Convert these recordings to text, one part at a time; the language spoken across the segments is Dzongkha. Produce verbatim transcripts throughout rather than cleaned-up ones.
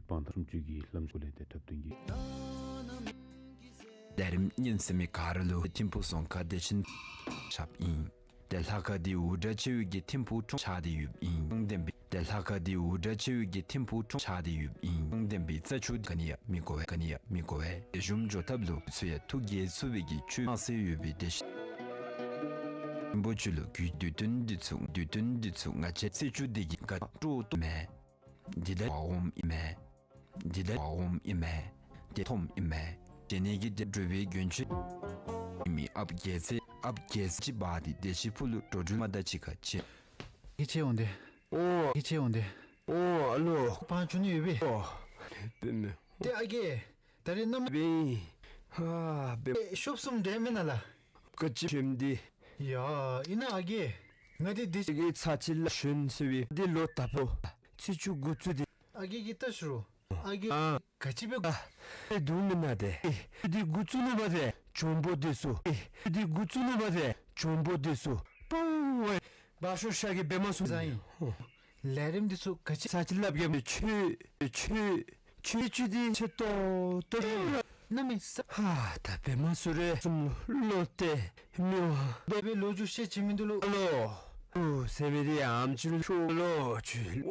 དཔང་རྟགས་སུམ་ཅུ་གི་ལམ་སྒོ་ལས་ཏེ་འཁྲབ་སྟོན་གྱི། ལས་རིམ་གཉེར་མི་ག་ར་ལུ་ཐིམ་ཕུག་རྫོང་ཁག་བདེ་ཆེན་ཁྱབ་ཨིན། ཏེ་ལྷ་ཁང་འདི་འུར་སྒྲ་ཆེ་བའི་གི་ཐིམ་ཕུག་ཁྲོམ་ཆགས་ཏེ་ཡོདཔ་ཨིན། ལྡན་པའི་ཏེ་ལྷ་ཁང་འདི་འུར་སྒྲ་ཆེ་བའི་གི་ཐིམ་ཕུག་ཁྲོམ་ཆགས་ཏེ་ཡོདཔ་ཨིན། ལྡན་པའི་རྩྭ་ཆུ་ག་ནི་ཡང་མི་དགོ་པས། ག་ནི་ཡང་མི་དགོ་པས། ཞུམ་འགྱོ་ཐབས་ལུ་ཚུ་ཡང་ཐུགས་དགྱེས་ཚུགས་པའི་གི་ཆོས་གནང་སྲོལ་ཡོད་པའི་དེ་ཤ། རིན་པོ་ཆེ་ལུ་གུས་དུས་སྟོན་འདི་ཚུ་དུས་སྟོན་འདི་ཚུ་ང་བཅས་རྩྭ་ཆུ་འདི་གི་ག་སྤྲོ་ཏོ་མས། འདི་ད་འོམ་ཨིན་མས། འདི་ད་འོམ་ཨིན་མས། ཏེ་ཐོམ་ཨིན་མས། དེ་ནས་གི་ཏེ་འབྲུག་པའི་མགོན་ཆེན་མི་ཨཔ་རྒྱལ་མཚན་ཨཔ་རྒྱལ་མཚན་ཅིག་འབག་སྟེ་བདེ་ཆེན་ཕུག་ལུ་འགྲོ་འགྲུལ་མ་ད་ཅིག་ཁར་ཕྱད། ཨི་ཅེ་འོང་དེ། ཨོ། ཨི་ཅེ་འོང་དེ། ཨོ་ཨ་ལོ། པང་ཆུ་ནི་ཡོད་པས། ཨོ། པདྨ། ཏེ་ཨ་རྒས། ད་རེས་གནམ་པདྨ། ཨ་པདྨ། ཤོབ་གསུམ་འདྲེས་མེན་ན་ལགས། ག་ཅི་ཞུམ་འདི། ཡ་ཨིན་ན་ཨ་རྒས། ང་འདི་འདི་གི་ཚ་ཅི་ལ་ཞོན་ཟེར་བའི་འདི་ལོ་ད་པོ་ཚེས་བཅུ་དགུ་བཅུ་འདི། ཨ་རྒས་ཀྱིས་ལྟ་ཞུ་རུ། ཨ་རྒས། ཨ་ག་ཅི་སྦེ་ཨ་དུང་མི་ན་དེ། འདི་དགུ་བཅུ་ནུབ་པ་དེ་འཇོན་པོ་འདི་ཚུ། འདི་དགུ་བཅུ་ནུབ་པ་དེ་འཇོན་པོ་འདི་ཚུ། པོ་ཝེ། བ་ཤོ་ཤ་གི་བེ་མ་སུ་ཟ་ཡིན། ལས་རིམ་འདི་ཚུ་ག་ཅི་ས་ཅི་ལབ་རྒྱབ་ནི་ཆུ་ཆུ་ཆུ་ཆུ་འདི་ཆེ་ཏོག་ཏོ་རེད། ན་མི་ས། ཧ་ད་བེ་མ་སུ་རེད་སུམ་ལོ་ཏེ་མི་བ། བེ་བེ་ལོ་རྒྱུས་བཤད་ཅི་མི་འདུག་ལོ། ལོ། ཨུ་ཟེར་བའི་དེ་ཨམ་ཆུ་ལོ་ཆུ་ལོ་ཆུ།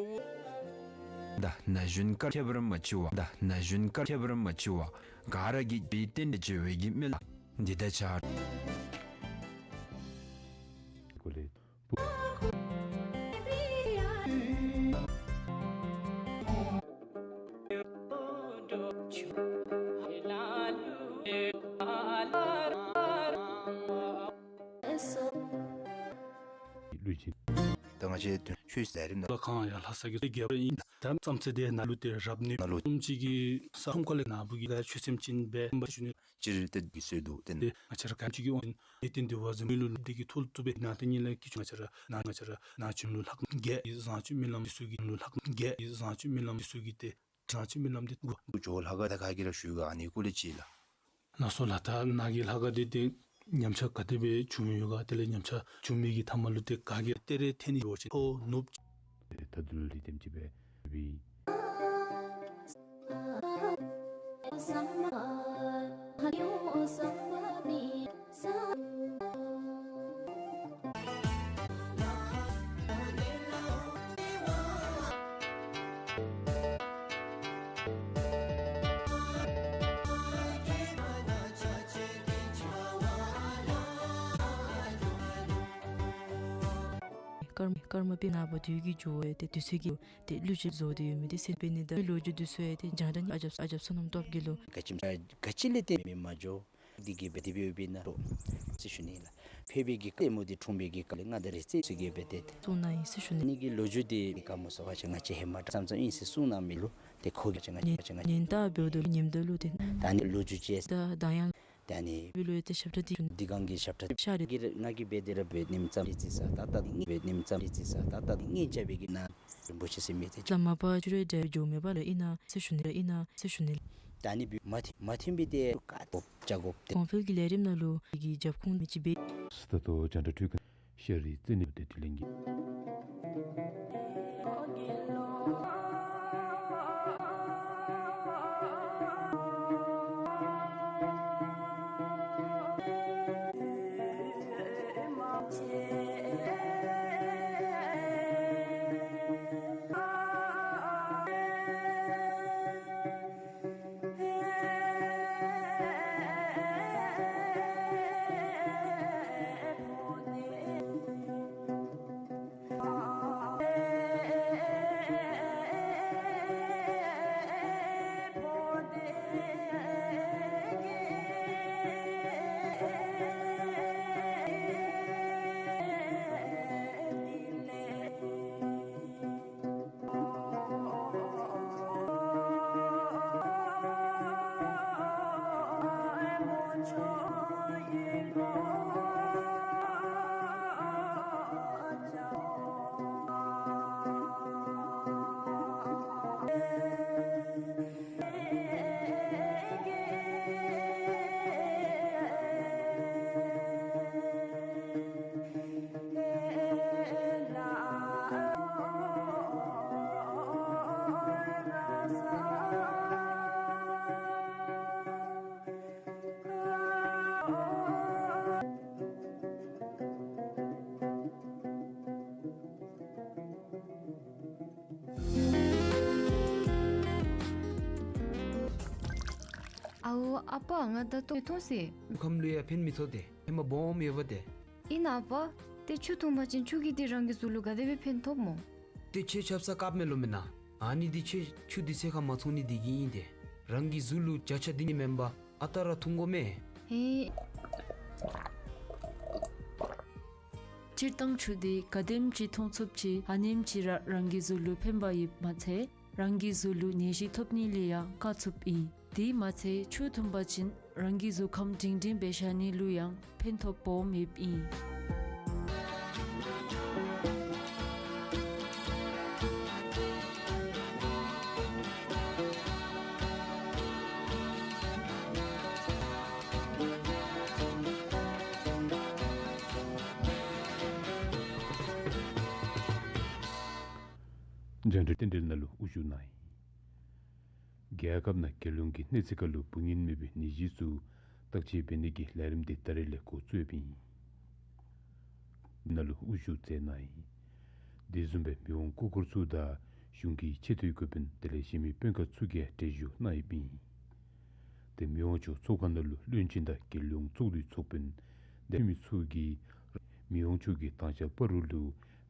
ད་ན་གཞོན་སྐར་ཁྱད་པར་མ་ཕྱེ་བ། ད་ན་གཞོན་སྐར་ཁྱད་པར་མ་ཕྱེ་བ། ག་ར་གིས་བི་བསྟན་ཏེ་བརྗོད་པའི་གི་མི་ལ་འདི་ད་ཆ། ཀོ་ལེ། ད་ང་བཅས་ཆོས་ཟེར་རིམ་ལ་ཁང་ཡ་ལྷ་ས་གི་རྒྱལ་པོ་ཨིན། ད་བསམ་ཚེ་དེ་ནང་ལུ་དེ་རབ་གནས་ནང་ལུ་ཁྲོམ་གཅིག་གི་ས་ཁོམ་ཁ་ལས་ནག་པོ་གི་ད་ཆོས་སེམས་ཅན་སྦེ་ཁོམ་པ་ཞུ་ནི། སྤྱིར་དེ་གི་སྲོལ་འདུག་དེ་ནི། ང་བཅས་ར་ག་ཅི་གི་དབང་ཨེ་བསྟན་འདི་བ་ཟེར་མི་ལུ་ལུ་དེ་གི་ཐོག་ལུ་ཏུ་སྦེ་ནང་དེ་ཉིད་ལ་ཀི་ཆུ་ང་བཅས་ར་ནང་ང་བཅས་ར་ནང་ཆུ་ལུ་ལྷག་རྒྱས་བཟང་སྤྱོད་སྨོན་ལམ་འདི་ཚུ་གི་ལུ་ལྷག་རྒྱས་བཟང་སྤྱོད་སྨོན་ལམ་འདི་ཚུ་གི་ཏེ་བཟང་སྤྱོད་སྨོན་ལམ་འདི་དགོ། འགོ་ཇོ་ལྷ་ཁང་ད་ག་གི་ར་ཞུ་ག་ཨ་ནི་ཀུ་ལེ་ཅི་ལ། ལགས་སོ་ལགས། ད་ནཱ་གི་ལྷ་ཁང་འདི་ཏེ་ཉམས་ཆག་ག་དེ་སྦེ་བྱུང་ཡོད་ག། དེ་ལས་ཉམས་ཆག་བྱུང་མི་གི་ཐ་མ་ལུ་ཏེ་ག་གི་སྟེ་རེ་ཐེ་ནི་ཡོད་ཅི་ཐོ་ནུབ། ད་དུ་ལུ་ལི་དེམ་ཅིག་སྦེ་བི། ཀརྨ་ཀརྨ་པའི་ནངས་པ་དུས་ཀྱི་འགྱུར་བ་ཡོད་དེ་དུས་ཚོད་ཀྱི་ཏེ་གླུ་ཅིག་བཟོ་སྟེ་ཡོད་མི་དེ་སེམས་པའི་ནི་ད་ལོ་རྒྱུས་དུས་ཚོད་ཡོད་དེ་རྒྱང་བསྒྲགས་ཨ་ཇབ་ཨ་ཇབ་བསོད་ནམས་སྟོབས་རྒྱས་ལུ། ག་ཅི་ག་ཅི་ལས་ཏེ་མི་མ་འགྱོ། འདི་གི་སྦེ་དེ་སྦེ་ཡོད་པས་ན་རོ། ཟེར་ཞུ་ནི་ལགས། ཕེབས་པའི་གི་སྐལ་མོ་དེ་འཁྲུངས་པའི་གི་སྐལ་ལས་ང་དེ་རེ་རྩེ་ཚུ་གི་སྦེ་ཏེ་གསུང་གནང་ཡི་ཟེར་ཞུ་ནི། ནི་གི་ལོ་རྒྱུས་དེ་ག་མོ་ཟེར་བ་ཅིན་ང་བཅས་ཧེ་མ་ཙམ་ཙམ་ཨིན་ཟེར་གསུང་གནང་མི་ལུ་ཏེ་ཁོ་གི་ཅིག་ང་ཉན་ཅིག་ང་ཉན་ད་འབདཝ་ད་ཉན་ད་ལུ་ཏེ་ད་ནི་ལོ་རྒྱུས་ཅིག་ད་ད་ཡང་ད་ནི་བི་ལོ་ཡ་ཏེ་ཞབས་ཁྲ་དེ་འདི་གང་གི་ཞབས་ཁྲ་ཤ་རེ་གི་ང་གི་སྦེ་དེ་ར་སྦེ་ནེམ་ཙམ་རེ་རྩི་ས་ད་ད་ནི་སྦེ་ནེམ་ཙམ་རེ་རྩི་ས་ད་ད་ནི་ངེ་ཅ་བེ་གི་ན་རིན་པོ་ཆེ་ཟེར་མི་དེ་ལ་མ་པ་ཅུ་རེ་འདྲ་འཇོག་མེད་པ་ལ་ཨིན་ན་ཟེར་ཞུ་ནི་ལགས། ཨིན་ན་ཟེར་ཞུ་ནི་ལགས། ད་ནི་བི་མ་ཐིམ་མ་ཐིམ་པའི་དེ་ཀ་ཏོ་ཅ་གོབ་དེ། གོང་འཕེལ་གྱི་ལས་རིམ་ནང་ལུ་གི་རྒྱབ་ཁུངས་མི་ཅིག་སྦེ། སི་ཏ་ཏོ་ཇན་ཏ་ཁྲུས་ཁང་ཤ་རི་རྩེ་ནི་དེ་དྲི་ལན་གྱི། ཨའོ་ཨ་པ་ང་ད་ལྟོ་མི་འཐུང་ཟེར། ཆུ་ཁམ་ལུ་ཡང་ཕན་མི་ཐོགས་ཏེ་ཕན་པ་སྦོམ་ཡོདཔ་ཏེ། ཨིན་ན་ཨ་པ། ཏེ་ཆུ་འཐུང་པ་ཅིན་ཆུ་གིས་ཏེ་རང་གི་གཟུགས་ལུ་ག་དེ་སྦེ་ཕན་ཐོགསཔ་སྨོ། ཏེ་ཁྱོད་ཆབ་གསང་དཀརཔོ་མས་ལོ་མེན་ན། ཨ་ནི་འདི་ཁྱོད་ཆུ་འདི་ཚེ་ཁར་མ་འཐུང་ནི་འདི་གིས་ཨིན་ཏེ། རང་གི་གཟུགས་ལུ་བརྒྱ་ཆ་འདི་ནི་མེན་པར་ཨ་རྟག་ར་འཐུང་དགོ་མས། ཧེ། སྤྱིར་བཏང་ཆུ་འདི་ག་དེམ་ཅིག་འཐུང་ཚུགསཔ་ཅིག་ཨ་ནེམ་ཅིག་ར་རང་གི་གཟུགས་ལུ་ཕན་པ་ཡོདཔ་མ་ཚད་རང་གི་གཟུགས་ལུ་ནད་གཞི་ཐོབ་ནི་ལས་ཡང་བཀག་ཚུགསཔ་ཨིན། དེ་མ་ཚད་ཆུ་འཐུང་པ་ཅིན་རང་གི་གཟུགས་ཁམས་སྒྲིང་སྒྲིང་སྦེ་བཞག་ནི་ལུ་ཡང་ཕན་ཐོགས་སྦོམ་ཡོདཔ་ཨིན། རྒྱང་བསྒྲགས་རྟེན་འབྲེལ་ནང་ལུ་དབུ་བཞུགས་གནང་ཡི། རྒྱལ་ཁབ་ནང་རྒྱལ་ཡོངས་ཀྱི་གནས་ཚད་ཁར་ལུ་འབུ་ངན་མེད་པའི་ནད་གཞི་ཚུ་བརྟག་དཔྱད་འབད་ནི་གི་ལས་རིམ་འདི་ད་རིས་ལས་འགོ་བཙུགས་ཡོདཔ་ཨིན། ནང་ལུ་དབུ་བཞུགས་མཛད་གནང་ཡི། དེ་བཟུམ་སྦེ་མི་དབང་སྐུ་འཁོར་ཚུ་དང་གཞུང་གི་ཆེ་མཐོའི་འགོ་དཔོན་དེ་ལས་གཞན་མི་དཔོན་ཁག་ཚུ་གིས་གྲལ་བཞུགས་གནང་ཡོདཔ་ཨིན། ཏེ་མི་དབང་མཆོག་ཚོགས་ཁང་ནང་ལུ་བློན་ཆེན་དང་རྒྱལ་ཡོངས་ཚོགས་འདུའི་ཚོགས་དཔོན་དེ་ལས་འཐུས་མི་ཚུ་གིས་མི་དབང་མཆོག་གི་དང་ཞག་སྤ་རོ་ལུ་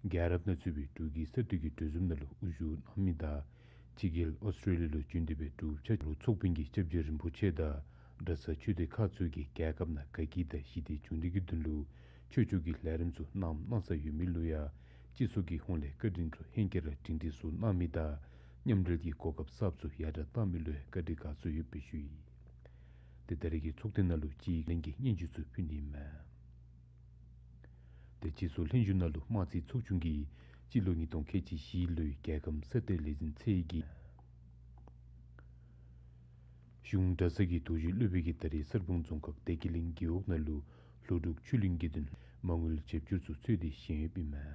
རྒྱལ་རབས་ནང་ཚུད་པའི་འབྲུག་གི་གསར་གཏོད་ཀྱི་གྲོས་འཛོམས་ནང་ལུ་དབུ་བཞུགས་གནང་མི་དང་ཕྱི་རྒྱལ་ཨོསི་ཊྲེ་ལི་ཡ་ལུ་བྱོན་ཏེ་སྦེ་འབྲུག་ཆ་རོགས་ཚོགས་དཔོན་གྱི་སྐྱབས་རྗེ་རིན་པོ་ཆེ་དང་གྲྭ་ཚང་ཆོས་སྡེ་ཁག་ཚུ་གིས་རྒྱལ་ཁབ་ནང་དགའ་སྐྱིད་དང་ཞི་བདེ་འབྱུང་ནི་གི་དོན་ལུ་ཆོས་ཕྱོགས་ཀྱི་ལས་རིམ་ཚུ་གནངམ་གནང་ས་ཡོད་མི་ལུ་ཡང་སྤྱི་ཚོགས་ཀྱི་ཧོངས་ལས་བཀའ་དྲིན་ཚུ་ཧེང་སྐལ་ར་སྒྲིང་སྒྲིང་སུ་གནང་མི་དང་མཉམ་འབྲེལ་གྱི་གོ་སྐབས་གསརཔ་ཚུ་ཡར་དྲག་བཏང་མི་ལུ་ཡང་བཀའ་དྲིན་དགའ་ཚོར་ཡོདཔ་སྦེ་ཞུ་ཡི། ཏེ་ད་རིས་ཀྱི་ཚོགས་ཐེངས་ནང་ལུ་སྤྱི་ཡི་ལན་གྱི་སྙན་ཞུ་ཚུ་ཕུལ་ནི་མས། ཏེ་སྤྱི་ཚོགས་ལྷན་བཞུགས་ནང་ལུ་དམངས་རྩིས་ཚོགས་ཆུང་གིས་སྤྱི་ལོ་ཉིས་སྟོང་ཁལ་གཅིག་བཞི་ལོའི་རྒྱལ་ཁམས་གསར་གཏོད་ལས་འཛིན་ཚད་ཀྱི་གཞུང་གྲྭ་ཚང་གི་རྡོ་རྗེ་སློབ་དཔོན་གྱིས་ད་རིས་གསར་སྤང་རྫོང་ཁག་བདེ་སྐྱིད་གླིང་རྒེད་འོག་ནང་ལུ་ལྷོ་འབྲུག་ཆོས་གླིང་དགེ་འདུན་མ་དངུལ་རྒྱབ་སྐྱོར་ཚུ་འཚོལ་ཏེ་བཞེངས་ཡོདཔ་ཨིན་མས།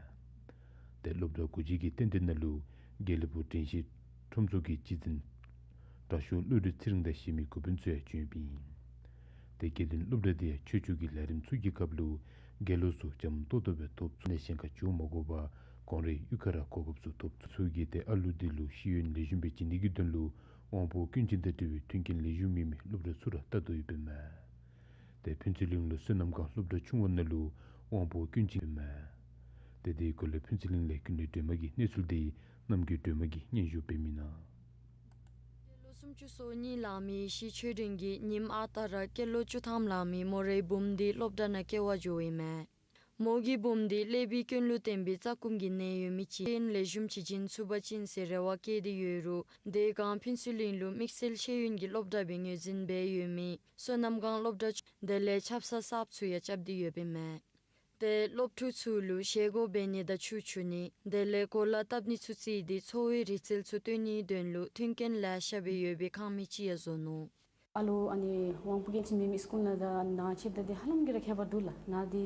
ཏེ་སློབ་གྲྭ་སྒོ་འབྱེད་ཀྱི་རྟེན་འབྲེལ་ནང་ལུ་དགེ་ལེགས་ཕུག་དྲན་ཤེས་ཁྲོམ་ཚོགས་ཀྱི་སྤྱི་འཛིན་དྲག་ཤོས་བློ་གྲོས་ཚེ་རིང་དང་གཞན་མི་འགོ་དཔོན་ཚུ་ཡང་བྱོན་ཡོདཔ་ཨིན། ཏེ་དགེ་འདུན་སློབ་གྲྭ་འདི་ཡང་ཆོས་ཕྱོགས་ཀྱི་ལས་རིམ་ཚུ་གི་སྐབས་ལུ་དགེ་སློང་ཚུ་འཇམ་ཏོང་ཏོ་སྦེ་ཐོབ་ཚུགས་ནི་གཞན་ཁར་འགྱོ་མ་དགོ་པར་ཁོང་རའི་གཡུས་ཁར་ར་གོ་སྐབས་ཚུ་ཐོབ་ཚུགས་ཚུ་གིས་ཏེ་ཨ་ལུ་འདི་ལུ་ཤེས་ཡོན་ལེགས་ཤོམ་སྦེ་བྱིན་ནི་གི་དོན་ལུ་དབང་པོ་སྐྱོན་ཅན་དང་འབྲེལ་བའི་མཐུན་རྐྱེན་ལེགས་ཤོམ་མེད་མི་སློབ་གྲྭ་ཚུ་ར་བལྟ་དོ་ཡོདཔ་ཨིན་མས། ཏེ་ཕུན་ཚོགས་གླིང་ལུ་བསོད་ནམས་སྒང་སློབ་གྲྭ་ཆུང་བ་ནང་ལུ་དབང་པོ་སྐྱོན་ཅན་ཨིན་མས། ཏེ་དེའི་སྐོར་ལས་ཕུན་ཚོགས་གླིང་ལས་ཀུན་ལེགས་སྒྲོལ་མ་གི་གནས་ཚུལ་འདི་རྣམ་རྒྱལ་སྒྲོལ་མ་གིས་སྙན་ཞུ་འབད་མི་ནང་། སྐྱེས་ལོ་སུམ་ཅུ་སོ་གཉིས་ལང་མི་ཡེ་ཤེས་ཆོས་སྒྲོན་གྱིས་ཉིནམ་ཨ་རྟག་ར་སྐྱེས་ལོ་བཅུ་ཐམ་ལང་མི་མོ་རའི་བུམོ་འདི་སློབ་གྲྭ་ནང་སྐྱེལ་བར་འགྱོཝ་ཨིན་མས། མོ་གི་བུམོ་འདི་ཀླད་པའི་སྐྱོན་ལུ་བརྟེན་པའི་རྩ་སྐུམ་གྱི་ནད་ཡོད་མི་ཅིག་ཤེས་ཡོན་ལེགས་ཤོམ་ཅིག་བྱིན་ཚུགས་པ་ཅིན་ཟེར་རེ་བ་བསྐྱེད་དེ་ཡོད་རུང་དེ་སྒང་ཕུན་ཚོགས་གླིང་ལུ་དམིགས་བསལ་ཤེས་ཡོན་གྱི་སློབ་གྲྭ་སྦེ་ངོས་འཛིན་འབད་ཡོད་མི་བསོད་ནམས་སྒང་སློབ་གྲྭ་ཆུང་དེ་ལས་ཆབ་གསང་གསརཔ་ཚུ་ཡང་རྐྱབ་སྟེ་ཡོདཔ་ཨིན་མས། ཏེ་སློབ་ཕྲུག་ཚུ་ལུ་བཞེས་སྒོ་འབད་ནི་དང་ཆུ་བྱུག་ནི་དེ་ལས་གོ་ལ་བཏབ་ནི་ཚུ་བརྩིས་ཏེ་འཚོ་བའི་རིག་རྩལ་ཚུ་སྟོན་ནིའི་དོན་ལུ་མཐུན་རྐྱེན་ལེ་ཤ་སྦེ་ཡོད་པའི་ཁང་མིག་ཅིག་ཡང་བཟོ་ནུག། ཨ་ལུ་ཨ་ནི་དབང་པོ་སྐྱོན་ཅན་མེད་མི་སྐུ་ནང་དང་ནཱ་ཕྱདཔ་ད་འདི་ཧ་ལམ་གྱིས་ར་ཁྱད་པར་འདུག་ལགས། ནཱ་འདི་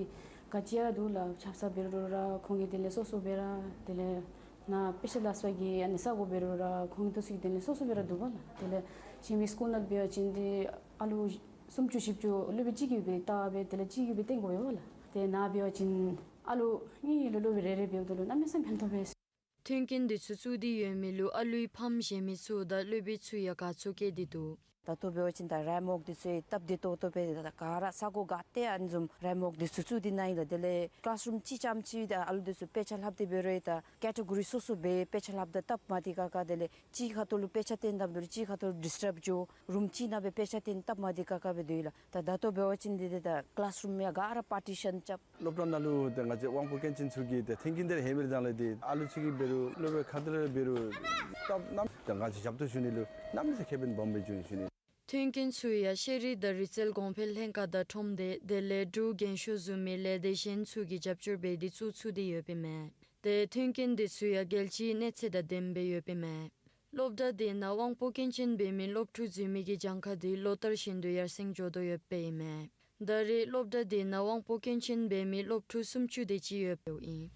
ག་ཅི་ཡང་འདུག་ལགས། ཆབ་གསང་འབད་རུང་ར་ཁོང་གི་དེ་ལས་སོ་སོ་སྦེ་ར་དེ་ལས་ནཱ་དཔེ་ཆ་ལྷབ་ས་གི་ཨ་ནི་ས་གོ་འབད་རུང་ར་ཁོང་གི་དེ་ཚུ་གི་དེ་ལས་སོ་སོ་སྦེ་ར་འདུག་པ་ལགས། དེ་ལས་གཞན་མི་སྐུ་ནང་འབད་བ་ཅིན་འདི་ཨ་ལུ་སུམ་ཅུ་བཞི་བཅུ་སློབ་དཔོན་གཅིག་གིས་སྦེ་བལྟ་སྦེ་དེ་ལས་གཅིག་གིས་སྦེ་སྟོན་དགོ་པས་ལགས། ཏེ་ནཱ་འབད་བ་ཅིན་ཨ་ལུ་གཉིས་ལུ་སློབ་དཔོན་རེ་རེ་འབདཝ་ད་ལུ་གནམ་མེད་ས་མེད་ཕན་ཐོགས་པས། མཐུན་རྐྱེན་འདི་ཚུ་བཙུགས་ཏེ་ཡོད་མི་ལུ་ཨ་ལུའི་ཕམ་གཞན་མི་ཚུ་དང་སློབ་དཔོན་ཚུ་ཡང་དགའ་ཚོར་བསྐྱེད་དེ་འདུག། ད་ལྟོ་འབད་བ་ཅིན་ད་རེམཔ་ཝོག་འདི་ཚུ་ཡང་སྟབས་བདེ་ཏོག་ཏོ་སྦེ་ད་ག་ར་ས་གོ་ག་ཏེ་ཨ་ནི་བཟུམ་རེམཔ་ཝོག་འདི་ཚུ་བཙུགས་ཏེ་གནང་ཡི་ལགས། དེ་ལས་ཀི་ལཱསི་རུམ་གཅིག་རྐྱངམ་ཅིག་ད་ཨ་ལུ་འདི་ཚུ་དཔེ་ཆ་ལྷབ་སྟེ་འབད་རུང་ད་ཀེ་ཊེ་གོ་རི་སོ་སོ་སྦེ་དཔེ་ཆ་ལྷབ་ད་སྟབས་མ་བདེ་ཁག་ཁ། དེ་ལས་གཅིག་ཁ་ཐུག་ལུ་དཔེ་ཆ་སྟོན་ད་འབད་རུང་གཅིག་ཁ་ཐུག་ལུ་ཌིསི་ཊབ་འགྱོ། རུམ་གཅིག་ནང་སྦེ་དཔེ་ཆ་སྟོན་སྟབས་མ་བདེ་ཁག་ཁ་སྦེ་སྡོད་ཡི་ལགས། ད་ད་ལྟོ་འབད་བ་ཅིན་འདི་ད་ཀི་ལཱསི་རུམ་ཡང་ག་ར་པར་ཊི་ཤཱན་རྐྱབ། སློབ་གྲྭ་ནང་ལུ་ཏེ་ང་བཅས་དབང་པོ་སྐྱོན་ཅན་ཚུ་གི་ཏེ་མཐུན་རྐྱེན་འདི་ར་ཧེ་མའི་ར་ལས་ཏེ་ཨ་ལུ་ཚུ་གིས་འབད་རུང་སློབ་དཔོན་ཁ་ཐུག་ལས་འབད་རུང་སྟབས་གནམ་ཏེ་ང་བཅས་ཞབས་ཏོག་ཞུ་ནི་ལུ་གནམ་མེད་ས་མེད་ཁེ་ཕན་སྦོམ་སྦེ་བྱུང་ཞུ་ནི། མཐུན་རྐྱེན་ཚུ་ཡང་ཤེས་རིག་དང་རིག་རྩལ་གོང་འཕེལ་ལྷན་ཁག་དང་ཁྲོམ་སྡེ་དེ་ལས་འབྲུག་རྒན་ཤོས་བཟུམ་མའི་ལས་སྡེ་གཞན་ཚུ་གིས་རྒྱབ་སྐྱོར་འབད་དེ་བཙུགས་ཚུགས་ཏེ་ཡོདཔ་ཨིན་མས། ཏེ་མཐུན་རྐྱེན་འདི་ཚུ་ཡང་རྒྱལ་སྤྱིའི་གནས་ཚད་དང་ལྡནམ་སྦེ་ཡོདཔ་ཨིན་མས། སློབ་གྲྭ་འདི་ནང་དབང་པོ་སྐྱོན་ཅན་འབད་མི་སློབ་ཕྲུག་འཛུལ་མི་གི་གྱངས་ཁ་འདི་ལོ་ལྟར་བཞིན་དུ་ཡར་སེང་འགྱོ་དོ་ཡོདཔ་ཨིན་མས། ད་རེས་སློབ་གྲྭ་འདི་ནང་དབང་པོ་སྐྱོན་ཅན་འབད་མི་སློབ་ཕྲུག་སུམ་ཅུ་དེ་ཅིག་ཡོདཔ་ཨིན།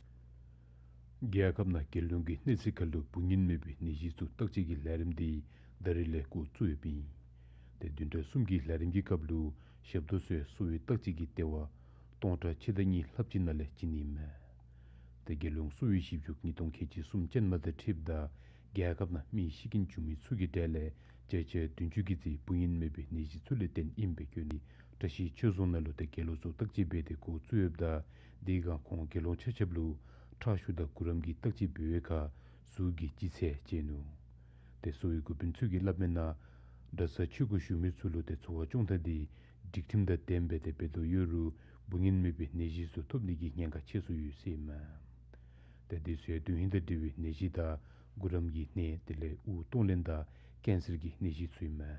རྒྱལ་ཁབ་ནང་རྒྱལ་ཡོངས་ཀྱི་གནས་ཚད་ཁར་ལུ་འབུ་ངན་མེད་པའི་ནད་གཞི་ཚུ་བརྟག་དཔྱད་ཀྱི་ལས་རིམ་འདི་ད་རེས་ལས་འགོ་བཙུགས་ཡོདཔ་ཨིན། ཏེ་བདུན་ཕྲག་གསུམ་གྱི་ལས་རིམ་གྱི་སྐབས་ལུ་ཞབས་ཏོག་ཚུ་ཡང་གསོ་བའི་བརྟག་དཔྱད་ཀྱི་ལྟེ་བ་སྟོང་ཕྲག་ཕྱེད་དང་གཉིས་ལྷགཔ་ཅིག་ནང་ལས་བྱིན་ནི་ཨིན་མས། ཏེ་རྒྱལ་ཡོངས་གསོ་བའི་ཞིབ་འཇུག་ཉིས་སྟོང་ཁལ་གཅིག་གསུམ་ཅན་མ་དང་འཁྲིལཝ་ད་རྒྱལ་ཁབ་ནང་མི་ཤི་རྐྱེན་བྱུང་མི་ཚུ་གི་གྲས་ལས་ བརྒྱ་ཆ་བདུན་ཅུ་གི་རྩིས་བུ་ངན་མེད་པའི་ནད་གཞི་ཚུ་ལས་བརྟེན་ཨིན་པའི་སྐྱོན་ནི་བཀྲ་ཤིས་ཆོས་རྫོང་ནང་ལུ་ཏེ་དགེ་སློང་ཚུ་བརྟག་དཔྱད་འབད་དེ་འགོ་བཙུགས་ཡོདཔ་ད་དེ་སྒང་ཁོང་དགེ་སློང་ཆ་ཁྱབ་ལུ་ཁྲག་ཤུགས་དང་གུ་རམ་གྱི་བརྟག་དཔྱད་འབད་བའི་ཁར་ཟུག་གི་ལྗིད་ཚད་བྱིན་ནུག། ཏེ་གསོ་བའི་འགོ་དཔོན་ཚུ་གིས་སླབ་མིའི་ནང་གྲྭ་ཚང་ཆོས་སྒོར་ཞུགས་མི་ཚུ་ལུ་ཏེ་འཚོ་བ་སྐྱོང་ཐངས་འདི་སྒྲིག་ཁྲིམས་དང་ལྡནམ་སྦེ་ཏེ་འབད་དོ་ཡོད་རུང་བུ་ངན་མེད་པའི་ནད་གཞི་ཚུ་ཐོབ་ནི་གི་ཉེན་ཁ་ཆེ་སུ་ཡོད་ཟེར་མས། ཏེ་དེ་ཚུ་ཡང་དོན་ཧིང་དང་འབྲེལ་བའི་ནད་གཞི་དང་གུ་རམ་གྱི་ནད་དེ་ལས་དབུགས་གཏོང་ལེན་དང་ཀེན་སར་གྱི་ནད་གཞི་ཚུ་ཨིན་མས།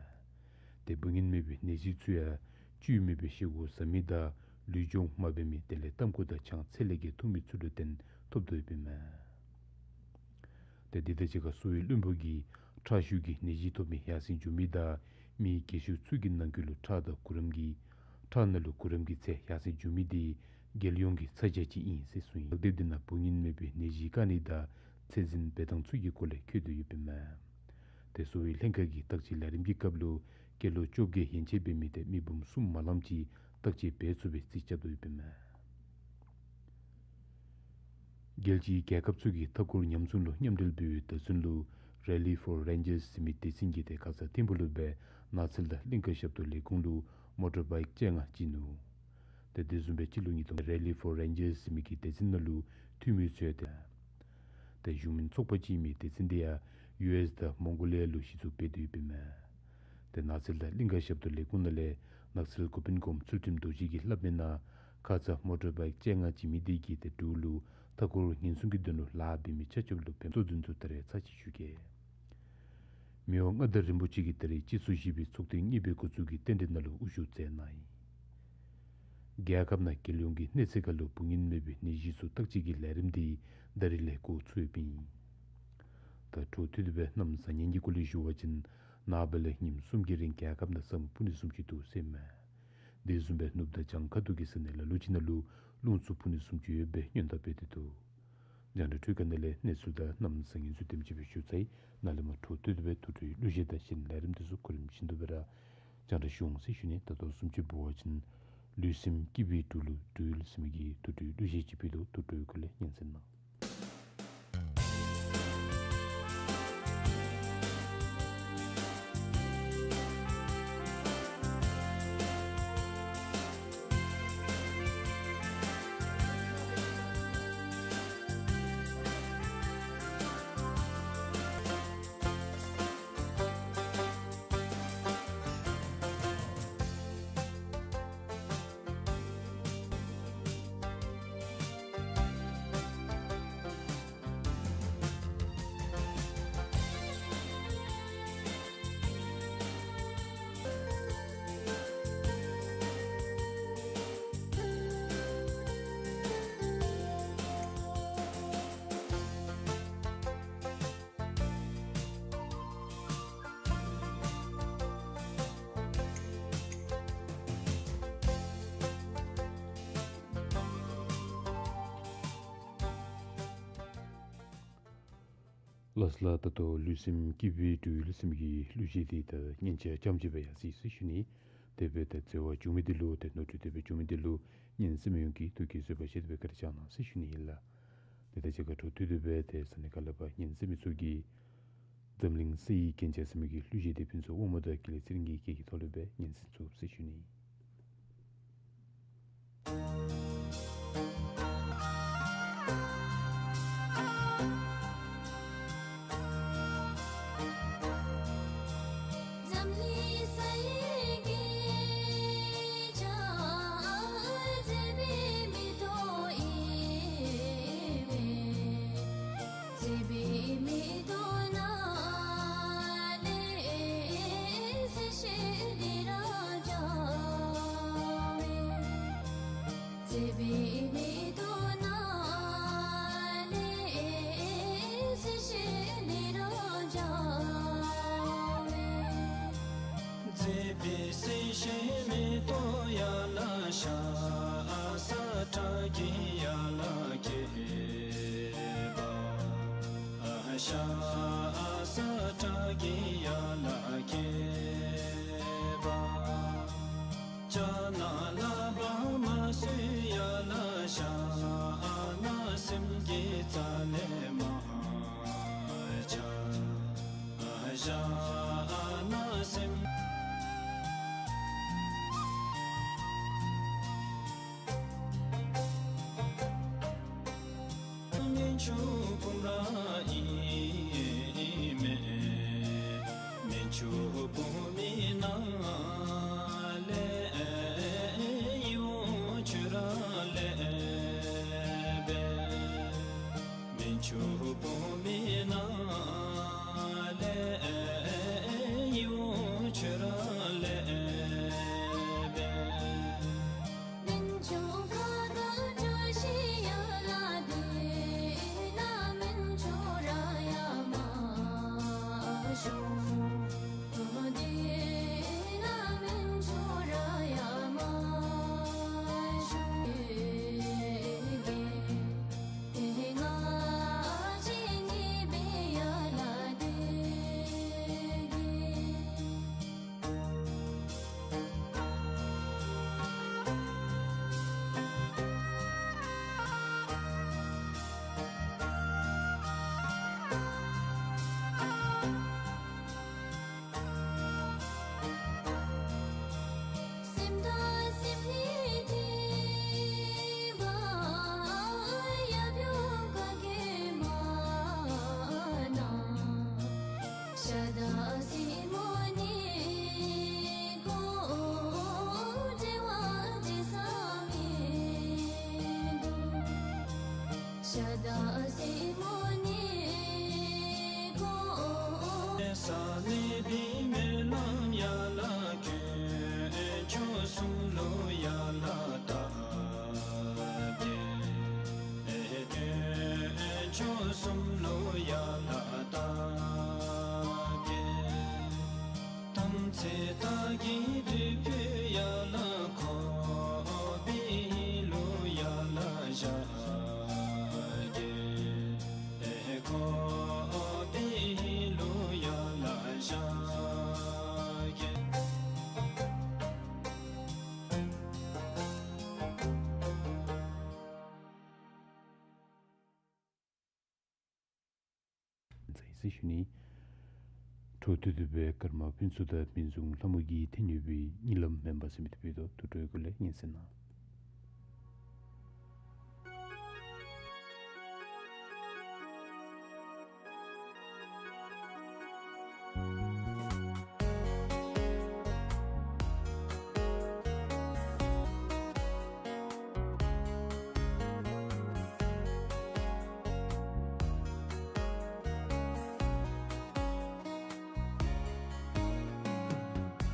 ཏེ་བུ་ངན་མེད་པའི་ནད་གཞི་ཚུ་ཡང་བཅུད་མེད་པའི་བཞེས་སྒོ་བཟའ་མི་དང་ལུས་སྦྱོང་མ་འབད་མི་དེ་ལས་ཏམ་ཁུ་དང་ཆང་ཚད་ལས་བརྒལ་འཐུང་མི་ཚུ་ལུ་བརྟེན་ཐོབ་དོ་ཡོདཔ་ཨིན་མས། ཏེ་དེ་དང་གཅིག་ཁར་གསོ་བའི་བློན་པོ་གིས་ཁྲག་ཤུགས་ཀྱི་ནད་གཞི་ཐོབ་མི་ཡར་སེང་འགྱོ་མི་དང་མི་རྒས་ཤོས་ཚུ་གི་ནང་འཁོད་ལུ་ཁྲག་དང་གུ་རམ་གྱི་ཁྲག་ནང་ལུ་གུ་རམ་གྱི་ཚད་ཡར་སེང་འགྱོ་མི་དེ་རྒྱལ་ཡོངས་ཀྱི་ཚ་གྱང་ཅིག་ཨིན་ཟེར་གསུངས་ཡི། ལག་དེབ་འདི་ནང་བུ་ངན་མེད་པའི་ནད་གཞི་བཀག་ནི་དང་ཚད་འཛིན་འབད་ཐངས་ཚུ་གི་སྐོར་ལས་འཁོད་དེ་ཡོདཔ་ཨིན་མས། ཏེ་གསོ་བའི་ལྷན་ཁག་གི་བརྟག་དཔྱད་ལས་རིམ་གྱི་སྐབས་ལུ་སྐྱེས་ལོ་བཅོ་བརྒྱད་ཡན་ཆད་འབད་མི་དེ་མི་འབུམ་གསུམ་མ་ལངམ་ཅིག་བརྟག་དཔྱད་འབད་ཚུགས་པའི་རྩིས་རྐྱབ་དོ་ཡོདཔ་ཨིན་མས། རྒྱལ་སྤྱིའི་རྒྱལ་ཁབ་ཚུ་གིས་མཐའ་འཁོར་ཉམས་སྲུང་ལུ་མཉམ་འབྲེལ་འབད་བའི་བརྡ་མཚོན་ལུ་Rally for Rangers ཟེར་མི་སྡེ་ཚན་གྱིས་ཏེ་ཁ་ཙ་ཐིམ་ཕུག་ལུ་སྦེ་ནགས་ཚལ་དང་གླིང་ཀ་ཞབས་ཏོག་ལས་ཁུངས་ལུ་མོ་ཊར་བའིཀ་བཅོ་ལྔ་བྱིན་ནུག། ཏེ་དེ་བཟུམ་སྦེ་སྤྱི་ལོ་ཉིས་སྟོང་Rally for Rangers ཟེར་མི་གི་སྡེ་ཚན་ནང་ལུ་འཐུས་མི་ཚུ་ཡང་ཏེ་ཏེ་གཞུང་མིན་ཚོགས་པ་ཅིག་ཨིན་མི་སྡེ་ཚན་དེ་ཡང་ཡུ་ཨེསི་དང་མོང་གོ་ལི་ཡ་ལུ་གཞི་བཙུགས་འབད་དེ་ཡོདཔ་ཨིན་མས། ཏེ་ནགས་ཚལ་དང་གླིང་ཀ་ཞབས་ཏོག་ལས་ཁུངས་ནང་ལས་ནགས་ཚལ་འགོ་དཔོན་གོངམ་ཚུལ་ཁྲིམས་རྡོ་རྗེ་གིས་སླབ་མིའི་ནང་ཁ་ཙ་མོ་ཊར་བའིཀ་བཅོ་ལྔ་བྱིན་མི་དེ་གིས་ཏེ་འབྲུག་ལུ་མཐའ་འཁོར་ཉེན་སྲུང་གི་དོན་ལུ་ལཱ་འབད་མི་ཆ་ཁྱབ་ལུ་ཕན་ཐོགས་དོན་ཚུ་ད་རེས་ཚར་གཅིག་ཞུ་གེ། མི་དབང་མངའ་བདག་རིན་པོ་ཆེ་གིས་ད་རེས་སྤྱི་ཚོགས་བཞི་པའི་ཚོགས་ཐེངས་གཉིས་པའི་འགོ་བཙུགས་ཀྱི་རྟེན་འབྲེལ་ནང་ལུ་དབུ་བཞུགས་མཛད་གནང་ཡི། རྒྱལ་ཁབ་ནང་རྒྱལ་ཡོངས་ཀྱི་གནས་ཚད་ཁར་ལུ་བུ་ངན་མེད་པའི་ནད་གཞི་ཚུ་བརྟག་དཔྱད་ཀྱི་ལས་རིམ་དེ་ད་རིས་ལས་འགོ་བཙུགས་ཡོདཔ་ཨིན། ད་འཕྲོ་མཐུད་དེ་སྦེ་གནམ་བཟང་ངན་གྱི་སྐོར་ལས་ཞུ་བ་ཅིན་ནངས་པ་ལས་ཉིནམ་གསུམ་གྱི་རིང་རྒྱལ་ཁབ་ནང་ས་སྨུག་སྤུ་ནི་གསུམ་ཅིག་འདུག་ཟེར་མས། དེ་བཟུམ་སྦེ་ནུབ་དང་བྱང་ཁ་ཐུག་གི་ས་གནས་ལ་ལུ་ཅིག་ནང་ལུ་རླུང་འཚུབ་སྤུ་ནི་གསུམ་ཅིག་ཡོད་པའི་སྔོན་བརྡ་འབད་དེ་འདུག། རྒྱང་བསྒྲགས་འཕྲུལ་ཁང་ནང་ལས་གནས་ཚུལ་དང་གནམ་བཟང་ངན་ཚུ་དེམ་ཅིག་སྦེ་ཞུ་ཚར་ཡི། ནཱ་ལས་མར་འཕྲོ་མཐུད་དེ་སྦེ་དུར་ཁྲོད་གླུ་གཞས་དང་གཞན་ལས་རིམ་དེ་ཚུ་གོ་རིམ་བཞིན་དུ་སྦེ་ར་རྒྱང་བསྒྲགས་ཞུ་འོང་ཟེར་ཞུ་ནི། ད་ལྟོ་བཟུམ་ཅིག་འབད་བ་ཅིན་ལུས་སེམས་སྐྱིད་པའི་འགྲོ་ལུགས་འགྲུལ་ཟེར་མི་གི་དུར་ཁྲོད་གླུ་གཞས་ཅིག་ཕུལ་དོ། དུར་ཁྲོད་གུ་ལས་ཉན་གསན་གནང་། ལགས་སོ་ལགས། ད་ལྟོ་ལུས་སེམས་སྐྱིད་པའི་འགྲོ་ལུགས་ཟེར་མི་གི་གླུ་གཞས་དེ་ད་སྙན་ཆ་རྐྱངམ་ཅིག་སྦེ་ཡར་སོ་ཡི་ཟེར་ཞུ་ནི། དེ་སྦེ་ད་འཛོལ་བ་བྱུང་མི་དེ་ལུ་ཏེ་ནོར་འཁྲུལ་དེ་སྦེ་བྱུང་མི་དེ་ལུ་ཉན་གསན་མི་ཡོངས་ཀྱིས་ཐུགས་ཀྱིས་བཟོད་པ་བཞེས་ཏེ་སྦེ་བཀའ་དྲིན་བསྐྱང་གནང་ཟེར་ཞུ་ནི་ཨིན་ལགས། དེ་དང་གཅིག་ཁར་འཕྲོ་མཐུད་དེ་སྦེ་ཏེ་ས་གནས་ཁག་ལས་ཕར་ཉན་གསན་མི་ཚུ་གིས་འཛམ་གླིང་ས་ཡི་རྒྱན་ཆ་ཟེར་མི་གི་གླུ་གཞས་དེ་ཕུན་ཚོགས་དབང་མོ་དང་ཀུན་ལེགས་ཚེ་རིང་གི་སྐད་ཀྱི་ཐོག་ལས་སྦེ་ཉན་གསན་ཚུགས་ཟེར་ཞུ་ནི། བུམ་པའི་ནང་ལས་ཡིད་འོང་ཁྱོད་རང་ལས་འབད། མི་ཆུང་བུམ་པའི་ནང་ལས་ཡིད་འོང་ཁྱོད་རང་ལས་འབད། ས་གནས་པའི་སྨོན་ལམ་ཡར་ལ་ཀུན་འབྱུང་གསུམ་ལུ་ཡར་ལ་བཏབ་སྟེ། ཀུན་འབྱུང་གསུམ་ལུ་ཡར་ལ་བཏབ་སྟེ། དམ་ཚིག་དག་གི་སྒྲིབ་བུ་ཡར་ལ་འཁོར་བའི་ལུ་ཡར་ལ་བཞག་གེ། འཁོར་བའི་ལུ་ཡར་ལ་བཞག་གེ། ཚེ་ཞུ་ནི། འཕྲོ་མཐུད་དེ་སྦེ་ཀརྨ་ཕུན་ཚོགས་དང་སྨན་བཙུན་ལྷ་མོ་གིས་ཐད་ནུས་པའི་གཉིད་ལམ་མེ་འབར་ཟེར་མི་དེ་ཕུལ་དོ། ཐུགས་སྤྲོའི་སྒོ་ལས་ཉན་གསན་གནང་།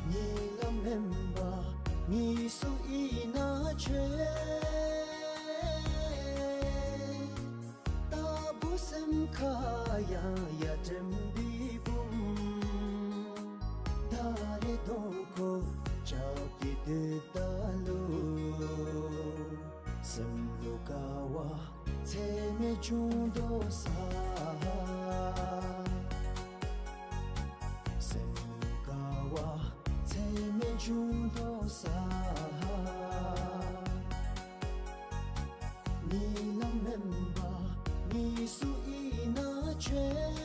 གཉིད་ལམ་མེ་འབར་གཉིས་སུ་ཨིན་ན་ཆོས། རྟག་བུ་སེམས་ཁར་ཡང་ཡར་དྲན་པའི་བུམོ། ད་རེས་གདོང་ཁར་ཆགས་ཀྱི་དུས་ད་ལུ། སེམས་ལུ་དགའ་བ་ཚད་མེད་བྱུང་དོ་ས། སེམས་ལུ་དགའ་བ་ཚད་མེད་བྱུང་དོ་ས། གཉིད་ལམ་མེ་འབར་གཉིས་སུ་ཨིན་ན་ཆོས།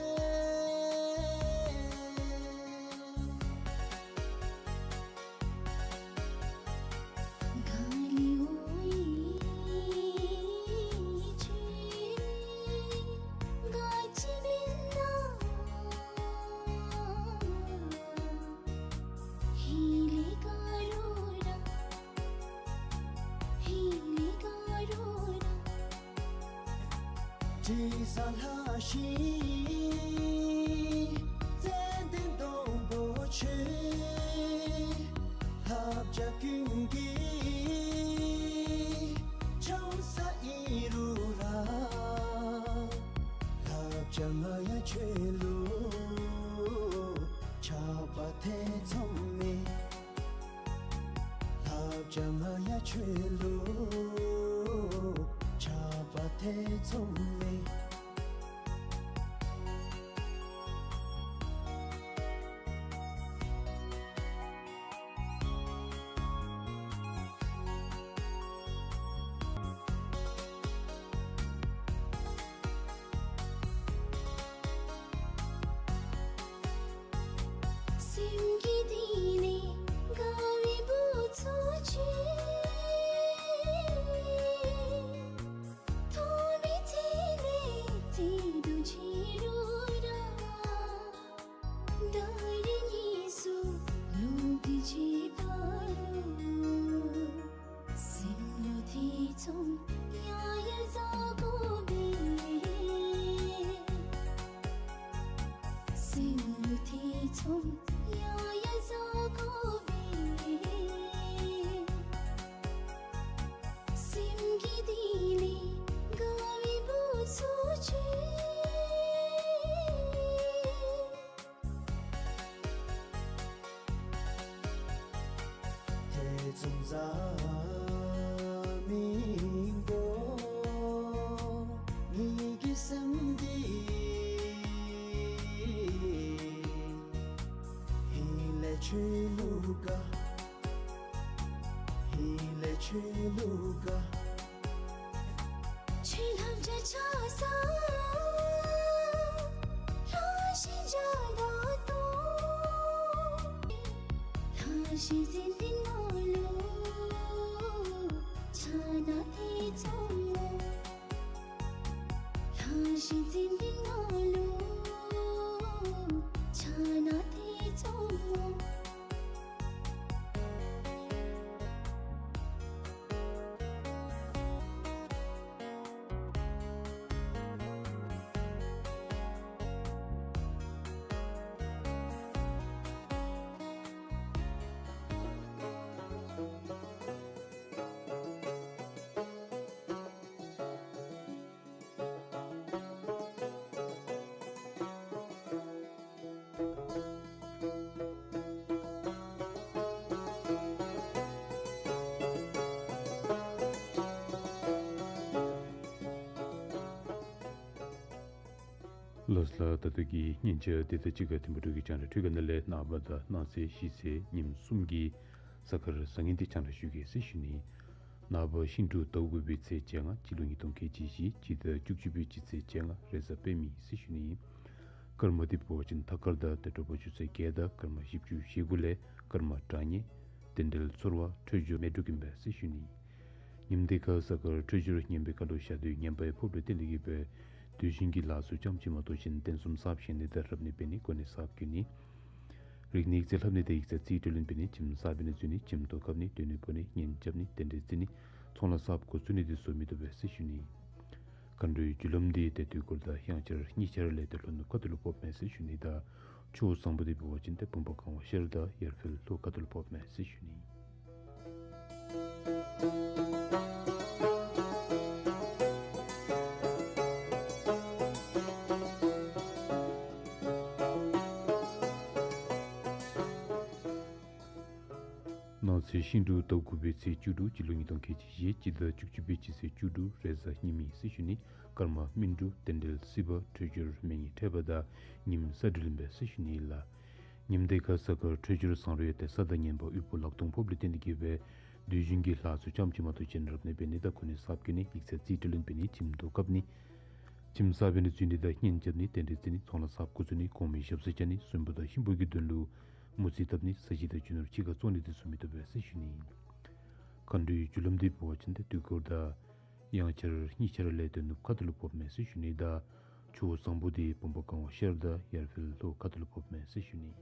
དྲི་ཟ་ལྷ་བཞིན་ཙན་དན་སྡོང་པོ་ཆེ། ལྷ་བྱ་ཀུན་གྱི་ཆང་ས་ཨིན་རུང་ར། ལྷ་བྱ་ང་ཡང་ཁྱོད་ལུ་ཆགས་པ་ཐེ་ཚོམ་མེད། ལྷ་བྱ་ང་ཡང་ཁྱོད་ལུ་ཆགས་པ་ཐེ་ཚོམ་མེད། བཟུང་བཟའ་མི་དགོ་ངེ་གི་སེམས་འདི། ཧེ་ལས་ཆོས་ལུ་དགའ། ཧེ་ལས་ཆོས་ལུ་དགའ། ཆོས་ལྷབ་བྱ་ཆ་ས། ལྷ་ཞིང་བྱ་དོ་དོ། ལྷ་ཞིང་འཛིན་ཏེ་ནོ་ལུ། ཆ་ན་ཏེ་ཚོམ་མོ། ལྷ་ཞིང་འཛིན་ཏེ་ནོ་ལུ། ཆ་ན་ཏེ་ཚོམ་མོ། ལགས་སོ་ལགས། ད་ལྟོ་གི་སྙན་ཆ་འདི་དང་གཅིག་ཁར་ཐིམ་ཕུག་འབྲུག་གི་རྒྱང་བསྒྲགས་ཁང་གི་ནང་ལས་ནངས་པ་དང་གནངས་ཚེ་གཞེས་ཚེ་ཉིནམ་གསུམ་གྱི་གཟའ་སྐར་བཟང་ངན་འདི་རྒྱང་བསྒྲགས་ཞུ་གེ་ཟེར་ཞུ་ནི། ནངས་པ་ཤིང་འབྲུག་ཟླཝ་དགུ་པའི་ཚེས་བཅོ་ལྔ་སྤྱི་ལོ་ཉིས་སྟོང་ཁལ་གཅིག་བཞི་སྤྱི་ཟླ་བཅུ་གཅིག་པའི་སྤྱི་ཚེས་བཅོ་ལྔ་རེས་གཟའ་སྤེན་པ་ཨིན་ཟེར་ཞུ་ནི། སྐར་མ་འདི་འབད་བ་ཅིན་ཐ་སྐར་དང་དེ་དྲོ་པ་ཆུ་ཚོད་བརྒྱད་དང་སྐར་མ་བཞི་བཅུ་ཞེ་དགུ་ལས་སྐར་མ་བྲང་ངེ་རྟེན་འབྲེལ་ཚོར་བ་འཕྲོད་སྦྱོར་མེ་འབྲུག་ཨིན་པས་ཟེར་ཞུ་ནི། ཉིནམ་འདི་ཁར་གཟའ་སྐར་འཕྲོད་སྦྱོར་ངན་པའི་ཁ་ལུ་ཤར་དུས་ངན་པའི་ཕོརཔ་ལུ་བརྟེན་ཏེ་གིས་འབད་དུས་གཞན་གྱི་ལཱ་ཚུ་ཙམ་ཅིག་མ་གཏོགས་ཅིན་རྟེན་གསུམ་གསརཔ་བཞེངས་ནི་དང་རབ་གནས་འབད་ནི་གོ་གནས་གསརཔ་བསྐོ་ནི། རིག་གནས་རྩིས་ལྷབ་ནི་དང་ཡིག་ཚང་རྩིས་སྤྲོད་ལེན་འབད་ནི་ཁྱིམ་གསར་འབད་ནི་འཛུལ་ནི་ཁྱིམ་ཐོག་བཀབ་ནི་སྡོད་གནས་སྤོ་ནི་གཉེན་རྐྱབ་ནི་རྟེན་འབྲེལ་རྩི་ནི་ཚོང་ལཱ་གསརཔ་འགོ་བཙུགས་ནི་འདི་ཚུ་མི་བཏུབ་པས་ཟེར་ཞུ་ནི། མཁའ་འགྲོའི་རྒྱུ་ལམ་འདི་ཏེ་དུས་འཁོར་དང་དབྱངས་འཆར་གཉིས་ཆ་ར་ལས་ཏེ་ལྷོ་ནུབ་ཁ་ཐུག་ལུ་ཕོགཔ་མས་ཟེར་ཞུ་ནི་དང་ཕྱོགས་བཟང་པོ་འདི་འབད་བ་ཅིན་ཏེ་བུམ་པ་གང་བ་ཤར་དང་ཡར་འཕེལ་ལྷོ་ཁ་ཐུག་ལུ་ཕོགཔ་མས་ཟེར་ཞུ་ནི། གནངས་ཚེ་ཤིང་འབྲུག་ཟླཝ་དགུ་པའི་ཚེས་བཅུ་དྲུག་སྤྱི་ལོ་ཉིས་སྟོང་ཁལ་གཅིག་བཞི་སྤྱི་ཟླ་བཅུ་གཅིག་པའི་སྤྱི་ཚེས་བཅུ་དྲུག་རེས་གཟའ་ཉིམ་ཨིན་ཟེར་ཞུ་ནི། སྐར་མ་སྨིན་དྲུག་རྟེན་འབྲེལ་སྲིད་པ་འཕྲོད་སྦྱོར་མེ་ཉིན་འཕྲད་པ་དང་ཉིནམ་ས་སྦྲུལ་ཨིན་པས་ཟེར་ཞུ་ནི་ལགས། ཉིནམ་འདི་ཁར་གཟའ་སྐར་འཕྲོད་སྦྱོར་བཟང་རུང་ཡང་ཏེ་ས་དང་ངན་པ་དབུལ་པོ་ལག་སྟོང་ཕོགཔ་ལུ་བརྟེན་ཏེ་གིས་འབད་དུས་གཞན་གྱི་ལཱ་ཚུ་ཙམ་ཅིག་མ་གཏོགས་ཅིན་རབ་གནས་འབད་ནི་དང་གོ་གནས་གསརཔ་བསྐོ་ནི་ཡིག་ཚང་རྩིས་སྤྲོད་ལེན་འབད་ནི་ཁྱིམ་ཐོག་བཀབ་ནི་ཁྱིམ་གསར་འབད་ནི་འཛུལ་ནི་དང་གཉེན་རྐྱབ་ནི་རྟེན་འབྲེལ་རྩི་ནི་ཚོང་ལཱ་གསརཔ་འགོ་བཙུགས་ནི་གོང་མའི་ཞབས་སར་བཅར་ནི་གསོན་པོ་དང་གཤིན་པོ་གི་དོན་ལུ་མོ་རྩིས་བཏབ་ནི་ས་གཞི་དང་རྒྱུ་ནོར་ཕྱི་ཁར་བཙོང་ནི་འདི་ཚུ་མི་བཏུབ་པས་ཟེར་ཞུ་ནི། མཁའ་འགྲོའི་རྒྱུ་ལམ་འདི་འབད་བ་ཅིན་ཏེ་དུས་འཁོར་དང་དབྱངས་འཆར་གཉིས་ཆ་ར་ལས་ཏེ་ནུབ་ཁ་ཐུག་ལུ་ཕོགཔ་མས་ཟེར་ཞུ་ནི་དང་ཕྱོགས་བཟང་པོ་འདི་བུམ་པ་གང་བ་ཤར་དང་ཡར་འཕེལ་ལྷོ་ཁ་ཐུག་ལུ་ཕོགཔ་མས་ཟེར་ཞུ་ནི།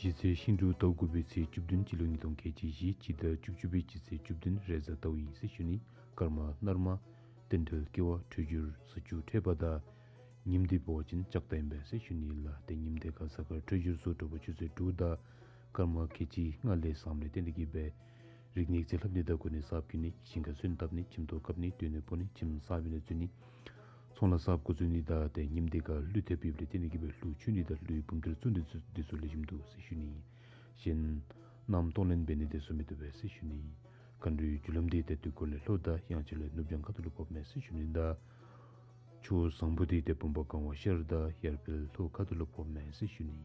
གཞེས་ཚེ་ཤིང་འབྲུག་ཟླཝ་དགུ་པའི་ཚེས་བཅུ་བདུན་སྤྱི་ལོ་ཉིས་སྟོང་ཁལ་གཅིག་བཞི་སྤྱི་ཟླ་བཅུ་གཅིག་པའི་སྤྱི་ཚེས་བཅུ་བདུན་རེས་གཟའ་ཟླཝ་ཨིན་ཟེར་ཞུ་ནི། སྐར་མ་སྣར་མ་རྟེན་འབྲེལ་སྐྱེ་བ་འཕྲོད་སྦྱོར་ས་བཅུ་འཕྲད་པ་དང་ཉིནམ་འདི་འབད་བ་ཅིན་ལྕགས་རྟ་ཨིན་པས་ཟེར་ཞུ་ནི་ལགས། ཏེ་ཉིནམ་འདི་ཁར་གཟའ་སྐར་འཕྲོད་སྦྱོར་ཚུ་དྲོ་པ་ཆུ་ཚོད་དྲུག་དང་སྐར་མ་ཁལ་གཅིག་ལྔ་ལས་བཟངམ་ལས་བརྟེན་ཏེ་གིས་འབད་རིག་གནས་རྩིས་ལྷབ་ནི་དང་གོ་གནས་གསརཔ་བསྐོ་ནི་ཞིང་ཁར་སོན་བཏབ་ནི་ཁྱིམ་ཐོག་བཀབ་ནི་སྡོད་གནས་སྤོ་ནི་ཁྱིམ་གསར་འབད་ནི་འཛུལ་ནི་ཚོང་ལཱ་གསརཔ་འགོ་བཙུགས་ནི་དང་ཏེ་ཉིནམ་འདི་ཁར་ཀླུ་ཐེབས་ཡོདཔ་ལས་བརྟེན་ཏེ་གིས་འབད་ཀླུ་མཆོད་ནི་དང་ཀླུའི་བུམ་ཐེར་བཙུགས་ནི་འདི་ཚུ་ལེགས་ཤོམ་འདུག་ཟེར་ཞུ་ནི། གཞན་གནམ་གཏོང་ལེན་འབད་ནི་འདི་ཚུ་མི་བཏུབ་པས་ཟེར་ཞུ་ནི། མཁའ་འགྲོའི་རྒྱུ་ལམ་འདི་ཏེ་དུས་འཁོར་ལས་ལྷོ་དང་དབྱངས་འཆར་ལས་ནུབ་བྱང་ཁ་ཐུག་ལུ་ཕོགཔ་མས་ཟེར་ཞུ་ནི་དང་ཕྱོགས་བཟང་པོ་འདི་ཏེ་བུམ་པ་གང་བ་ཤར་དང་ཡར་འཕེལ་ལྷོ་ཁ་ཐུག་ལུ་ཕོགཔ་མས་ཟེར་ཞུ་ནི།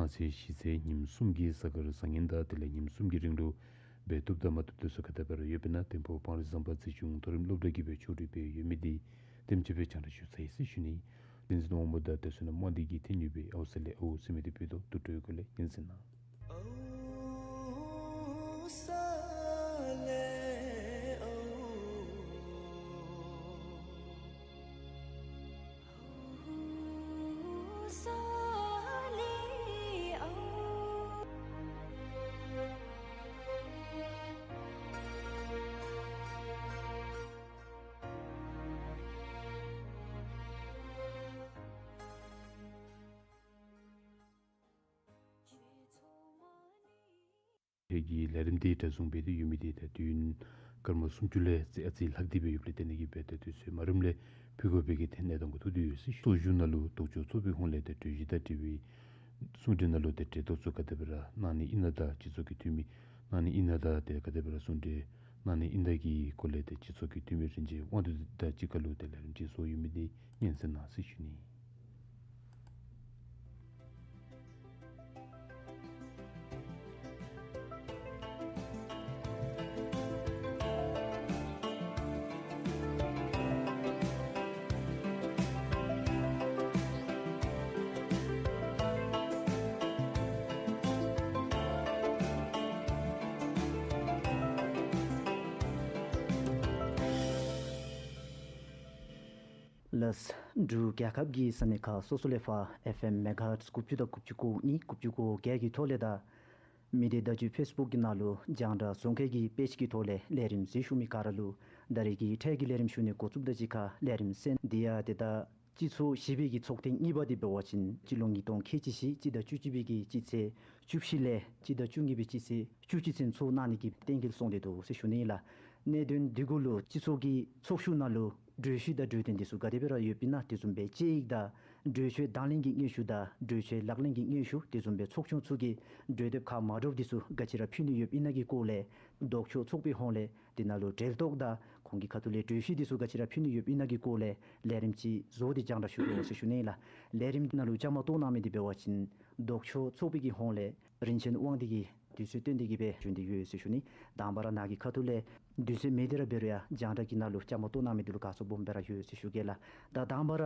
གནངས་ཚེ་གཞེས་ཚེ་ཉིནམ་གསུམ་གྱི་གཟའ་སྐར་བཟང་ངན་དང་དེ་ལས་ཉིནམ་གསུམ་གྱི་རིང་ལུ་འབད་བཏུབ་དང་མ་བཏུབ་འདི་ཚུ་ག་དེ་སྦེ་ར་ཡོདཔ་ཨིན་ན་ཐིམ་ཕུག་སྤང་རི་ཟམ་པ་རྩིས་གཞུང་མཐོ་རིམ་སློབ་གྲྭ་གིས་འབད་ཕྱོགས་སྒྲིག་འབད་ཡོད་མི་འདི་དེམ་ཅིག་སྦེ་རྒྱང་བསྒྲགས་ཞུ་ཚར་ཡི་ཟེར་ཞུ་ནི། བསྟན་འཛིན་དབང་པོ་དང་དེ་ཚུ་ནང་མ་འདི་གིས་ཐོན་ཡོད་པའི་ཨའུ་ས་ལེ་ཨའུ་ཟེར་མི་འདི་བོད་ཐོག་ཏུ་འགྲོ་བའི་སྒོ་ལས་ཉན་གསན་གནང་། གི་ལས་རིམ་འདི་གྲ་བཟུང་འབད་དེ་ཡོད་མི་འདི་ད་དུས་ཡུན་སྐར་མ་སུམ་ཅུ་ལས་ཙི་ཨ་ཙི་ལྷག་སྟེ་སྦེ་ཡོདཔ་ལས་དེ་ནང་གི་འབད་ད་དུས་ཚོད་མ་རནམ་ལས་ཕུལ་དགོ་པའི་གི་ཏེ་གནས་སྟངས་གུ་ཐུག་སྟེ་ཡོད་ཟེར་ཞུ། ཚོགས་བཞུགས་ནང་ལུ་ལྡོག་ཕྱོགས་ཚོགས་པའི་ཧོངས་ལས་ཏེ་གྲོས་གཞི་དང་འབྲེལ་བའི་གསུང་གྲོས་ནང་ལུ་ཏེ་གྲལ་གཏོགས་ཚུ་ག་དེ་སྦེ་ར་གནང་ནི་ཨིན་ན་དང་སྤྱི་ཚོགས་ཀྱི་འཐུས་མི་གནང་ནི་ཨིན་ན་དང་ཏེ་ག་དེ་སྦེ་ར་གསུང་གྲོས་གནང་ནི་ཨིན་ན་གི་སྐོར་ལས་ཏེ་སྤྱི་ཚོགས་ཀྱི་འཐུས་མི་རིན་ཆེན་དབང་འདུས་དང་གཅིག་ཁར་ལུ་ཏེ་ལས་རིམ་ཅིག་བཟོ་ཡོད་མི་འདི་སྙན་གསན་གནང་ཟེར་ཞུ་ནི། ལགས། འབྲུག་རྒྱལ་ཁབ་ཀྱི་ས་གནས་ཁག་སོ་སོ་ལས་ཕར་ཨེཕ་ཨེམ་མེ་ག་ཧར་ཊི་དགུ་བཅུ་དང་དགུ་བཅུ་གོ་གཉིས་དགུ་བཅུ་གོ་བརྒྱད་ཀྱི་ཐོག་ལས་དང་མི་སྡེ་བརྡ་བརྒྱུད་ཕེསི་བུཀ་གི་ནང་ལུ་རྒྱང་བསྒྲགས་རྫོང་ཁའི་གི་པེཇ་གི་ཐོག་ལས་ལས་རིམ་གཟིགས་བཞུགས་མི་ག་ར་ལུ་ད་རེས་ཀྱི་འཕྲལ་གྱི་ལས་རིམ་ཞུ་ནི་འགོ་བཙུགསཔ་ད་གཅིག་ཁར་ལས་རིམ་གསན། དེ་ཡང་ཏེ་ད་སྤྱི་ཚོགས་བཞི་པའི་གི་ཚོགས་ཐེངས་གཉིས་པ་འདི་འབད་བ་ཅིན་སྤྱི་ལོ་ཉིས་སྟོང་ཁལ་གཅིག་བཞི་སྤྱི་ཟླ་བཅུ་གཅིག་པའི་གི་སྤྱི་ཚེས་བཅུ་བཞི་ལས་སྤྱི་ཟླ་བཅུ་གཉིས་པའི་སྤྱི་ཚེས་བཅུ་གཅིག་ཚུན་ཚོགས་གནང་ནི་གི་གཏན་འཁེལ་སོང་སྟེ་འདུག་ཟེར་ཞུ་ནི་ཨིན་ལགས། གནད་དོན་འདི་གུ་ལུ་སྤྱི་ཚོགས་ཀྱི་ཚོགས་བཞུགས་ནང་ལུ་གྲོས་གཞི་དང་གྲོས་དོན་འདི་ཚུ་ག་དེ་སྦེ་ར་ཡོདཔ་ཨིན་ན་དེ་བཟུམ་སྦེ་དཔྱད་ཡིག་དང་གྲོས་ཆོད་དང་ལེན་གྱི་སྙན་ཞུ་དང་གྲོས་ཆོད་ལག་ལེན་གྱི་སྙན་ཞུ་དེ་བཟུམ་སྦེ་ཚོགས་ཆུང་ཚུ་གིས་གྲོས་འདེབས་ཁ་མ་འདྲཝ་འདི་ཚུ་ག་ཅི་ར་ཕུལ་ནི་ཡོདཔ་ཨིན་ན་གི་སྐོར་ལས་ལྡོག་ཕྱོགས་ཚོགས་པའི་ཧོངས་ལས་དེ་ནང་ལུ་གྲལ་གཏོགས་དང་ཁོང་གི་ཁ་ཐུག་ལས་གྲོས་གཞི་འདི་ཚུ་ག་ཅི་ར་ཕུལ་ནི་ཡོདཔ་ཨིན་ན་གི་སྐོར་ལས་ལས་རིམ་ཅིག་བཟོ་སྟེ་རྒྱང་བསྒྲགས་ཞུ་དོ་ཟེར་ཞུ་ནི་ཨིན་ལགས། ལས་རིམ་ནང་ལུ་བཅའ་མར་གཏོགས་གནང་མི་འདི་འབད་བ་ཅིན་ལྡོག་ཕྱོགས་ཚོགས་པའི་གི་ཧོངས་ལས་རིན་ཆེན་དབང་འདུས་ཀྱིས་དུས་ཚོད་བཏོན་ཏེ་གི་སྦེ་བྱོན་ཏེ་ཡོད་ཟེར་ཞུ་ནི། དང་པ་ར་ནཱ་གི་ཁ་ཐུག་ལས་དུས་ཚོད་མེད་དེ་ར་འབད་རུང་ཡང་རྒྱང་བསྒྲགས་ཀྱི་ནང་ལུ་བཅའ་མར་གཏོགས་གནང་མི་འདི་ལུ་དགའ་ཚོར་སྦོམ་སྦེ་ར་ཡོད་ཟེར་ཞུ་གེ་ལགས། ད་དང་པ་ར་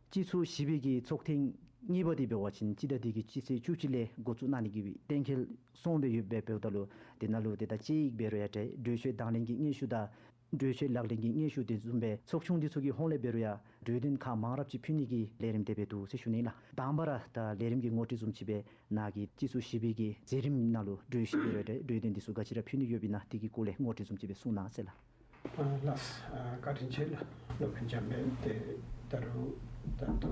སྤྱི་ཚོགས་བཞི་པའི་གི་ཚོགས་ཐེངས་གཉིས་པ་འདི་འབད་བ་ཅིན་སྤྱི་ཟླ་འདི་གི་སྤྱི་ཚེས་བཅུ་གཅིག་ལས་འགོ་བཙུགས་གནང་ནི་གི་གཏན་འཁེལ་སོང་སྦེ་ཡོདཔ་སྦེ་འབདཝ་ད་ལུ་དེ་ནང་ལུ་ཏེ་ད་དཔྱད་ཡིག་འབད་རུང་ཡང་འདྲ་གྲོས་ཆོད་དང་ལེན་གྱི་སྙན་ཞུ་དང་གྲོས་ཆོད་ལག་ལེན་གྱི་སྙན་ཞུ་དེ་བཟུམ་སྦེ་ཚོགས་ཆུང་འདི་ཚུ་གི་ཧོངས་ལས་འབད་རུང་ཡང་གྲོས་དོན་ཁག་མང་རབས་ཅིག་ཕུལ་ནི་གི་ལས་རིམ་དེ་སྦེ་འདུག་ཟེར་ཞུ་ནི་ལགས། དང་པ་ར་ད་ལས་རིམ་གྱི་ངོ་སྤྲོད་བཟུམ་ཅིག་སྦེ་ནཱ་གི་སྤྱི་ཚོགས་བཞི་པའི་གི་མཛད་རིམ་ནང་ལུ་གྲོས་གཞི་འབད་རུང་འདྲ་གྲོས་དོན་འདི་ཚུ་ག་ཅི་ར་ཕུལ་ནི་ཡོདཔ་ཨིན་ན་དེ་གི་སྐོར་ལས་ངོ་སྤྲོད་བཟུམ་ཅིག་སྦེ་གསུང་གནང་ཟེར་ལགས། ཨ་ལགས། ཨ་བཀའ་དྲིན་ཆེ་ལགས། སློབ་དཔོན་འཇམ་དཔལ། ཏེ་ད་རུང་ད་ལྟོ་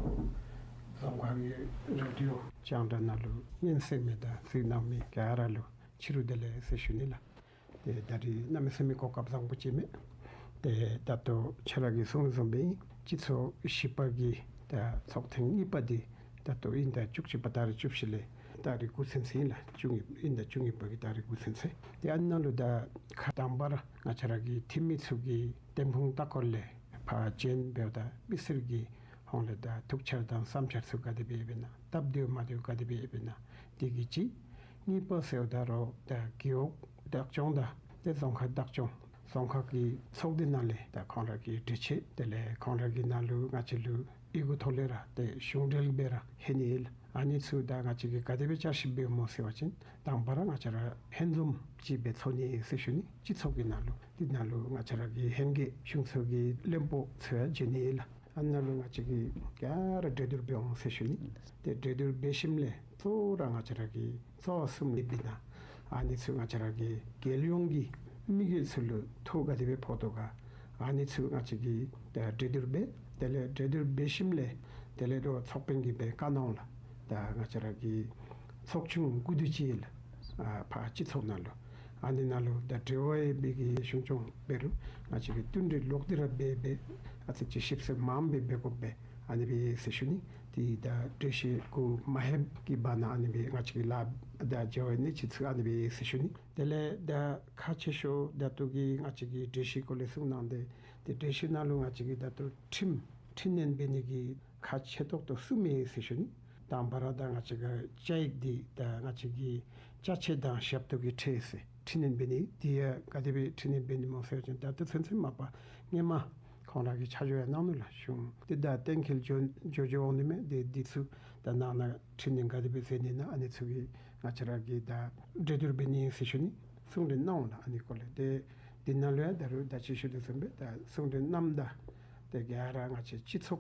རྫོང་ཁ་གི་རེ་ཌི་ཡོ་རྒྱང་བསྒྲགས་ནང་ལུ་སྙན་གསན་མི་དང་གཟིགས་གནང་མི་ག་ར་ལུ་ཕྱི་རུ་བདེ་ལེགས་ཟེར་ཞུ་ནི་ལགས། ཏེ་ད་རིས་གནམ་མེད་ས་མེད་གོ་སྐབས་བཟང་པོ་ཅིག་མས། ཏེ་ད་ལྟོ་ཁྱོད་ར་གིས་གསུངས་བཟུམ་སྦེ་སྤྱི་ཚོགས་བཞི་པ་གི་ད་ཚོགས་ཐེངས་གཉིས་པ་འདི་ད་ལྟོ་དབྱིན་ཟླ་བཅུ་གཅིག་པ་ཏ་རིག་བཅུ་བཞི་ལས་ཏ་རིག་དགུ་ཚུན་ཚོད་ཨིན་ལགས། བཅུ་གཉིས་དབྱིན་ཟླ་བཅུ་གཉིས་པ་གི་ཏ་རིག་དགུ་ཚུན་ཚོད། ཏེ་ཨ་ནཱ་ལུ་ད་ཁ་དང་པ་ར་ང་བཅས་ར་གི་འཐུས་མི་ཚུ་གིས་འདེམས་ཁོངས་ལྟ་སྐོར་ལས་ཕར་བྱོན་འབདཝ་ད་མི་སེར་གྱི་ཧོངས་ལས་ད་ཐུགས་འཆར་དང་བསམ་འཆར་ཚུ་ག་དེ་སྦེ་ཡོདཔ་ཨིན་ན་སྟབས་བདེཝ་མ་བདེཝ་ག་དེ་སྦེ་ཡོདཔ་ཨིན་ན་དེ་གི་གཅིག། གཉིས་པ་ཟེརཝ་ད་རུང་ད་རྒེད་འོག་བདག་སྐྱོང་དང་ཏེ་རྫོང་ཁག་བདག་སྐྱོང་རྫོང་ཁག་གི་ཚོགས་སྡེ་ནང་ལས་ད་ཁོང་ར་གི་གྲོས་ཆོད་དེ་ལས་ཁོང་ར་གི་ནང་ལུ་ང་བཅས་ལུ་ཡི་གུ་ཐོག་ལས་ར་ཏེ་གཞུང་འབྲེལ་སྦེ་ར་ལྷོད་ནི་ཨིན་ལགས། ཨ་ནི་ཚུ་ད་ང་བཅས་ཀྱིས་ག་དེ་སྦེ་བསྐྱར་ཞིབ་འབདཝ་སྨོ་ཟེར་བ་ཅིན་དང་པ་ར་ང་བཅས་ར་ཧན་འཛོམས་ཅིག་སྦེ་འཚོགས་ནི་ཟེར་ཞུ་ནི། སྤྱི་ཚོགས་ཀྱི་ནང་ལུ་དེ་ནང་ལུ་ང་བཅས་ར་གི་ཧན་གྱི་གཞུང་ཚོགས་ཀྱི་བློན་པོ་ཚུ་ཡང་བྱོན་ནི་ཨིན་ལགས། ཨ་ནཱ་ལུ་ང་བཅས་ཀྱིས་ག་ར་གྲོས་བསྡུར་འབད་འོང་ཟེར་ཞུ་ནི། ཏེ་གྲོས་བསྡུར་འབད་ཞིནམ་ལས་གཙོ་བོ་ར་ང་བཅས་ར་གི་གཙོ་བོ་གསུམ་ལས་འབད་ན་ཨ་ནི་ཚུ་ང་བཅས་ར་གི་རྒྱལ་ཡོངས་ཀྱི་དམིགས་ཡུལ་ཚུ་ལུ་ཐོ་ག་དེ་སྦེ་ཕོག་དོ་ག་ཨ་ནི་ཚུ་ང་བཅས་ཀྱིས་ད་གྲོས་བསྡུར་འབད། དེ་ལས་གྲོས་བསྡུར་འབད་ཞིནམ་ལས་དེ་ལས་རོགས་ཚོགས་དཔོན་གྱིས་སྦེ་བཀའ་གནང་ལགས། ད་ང་བཅས་ར་གི་ཚོགས་ཆུང་དགུ་དེ་ཅིག་ལགས། ཨ་ཕར་སྤྱི་ཚོགས་ནང་ལུ་ཨ་ནི་ནང་ལུ་ད་འབྲེལ་བ་ཡོད་པའི་གི་གཞུང་སྐྱོང་འབད་རུང་ང་བཅས་ཀྱིས་བསྟུན་གྲོས་ལོག་སྟེ་ར་འབད་འབད་ཨ་ཙི་ཅིག་ཞིབ་འཚོལ་མངམ་སྦེ་འབད་དགོ་པས་ཨ་ནི་སྦེ་ཟེར་ཞུ་ནི། ཏེ་ད་གྲོས་གཞི་གུ་མ་ལྷོདཔ་གི་བར་ན་ཨ་ནི་སྦེ་ང་བཅས་ཀྱིས་ལཱ་ད་འབྲེལ་བ་ཡོད་ནི་ཅིག་ཚུ་ཨ་ནི་སྦེ་ཟེར་ཞུ་ནི། དེ་ལས་ད་ཁག་ཆེ་ཤོས་ད་ལྟོ་གི་ང་བཅས་ཀྱི་གྲོས་གཞི་སྐོར་ལས་གསུང་གནང་སྟེ་ཏེ་གྲོས་གཞི་ནང་ལུ་ང་བཅས་ཀྱིས་ད་ལྟོ་ཁྲིམས་འཕྲི་སྣོན་འབད་ནི་གི་ཁག་ཆེ་ཏོག་ཏོ་གསུམ་ཡོད་ཟེར་ཞུ་ནི། དང་པ་ར་ད་ང་བཅས་ཀྱི་བཅའ་ཡིག་འདི་ད་ང་བཅས་ཀྱི་ཅ་ཆས་དང་ཞབས་ཏོག་གི་ཁྲལ་ཟེར་འཕྲི་སྣོན་འབད་ནི་འདི་ཡང་ག་དེ་སྦེ་འཕྲི་སྣོན་འབད་ནི་སྨོ་ཟེར་བ་ཅིན་ད་ལྟོ་ཚུན་ཚོད་མ་པ་སྔོན་མ་ཁོང་ར་གིས་ཆ་འཇོག་ཡང་གནང་ནུག་ལགས། གཞུང་འདི་ད་གཏན་འཁེལ་འགྱོ་འགྱོ་འགྱོ་འོང་ནི་མས། འདི་འདི་ཚུ་ད་ནང་ན་འཕྲི་སྣོན་ག་དེ་སྦེ་མཛད་ནི་ཨིན་ན་ཨ་ནི་ཚུ་གི་ང་བཅས་ར་གིས་ད་གྲོས་བསྡུར་འབད་ནི་ཟེར་ཞུ་ནི། གསུང་གྲོས་གནང་འོང་ལགས། ཨ་ནི་སྐོར་ལས་ཏེ་འདི་ནང་ལུ་ཡང་ད་རུང་ད་ཅི་ཞུ་དོ་བཟུམ་སྦེ་ད་གསུང་གྲོས་གནངམ་ད་ཏེ་ག་ར་ང་བཅས་སྤྱི་ཚོགས་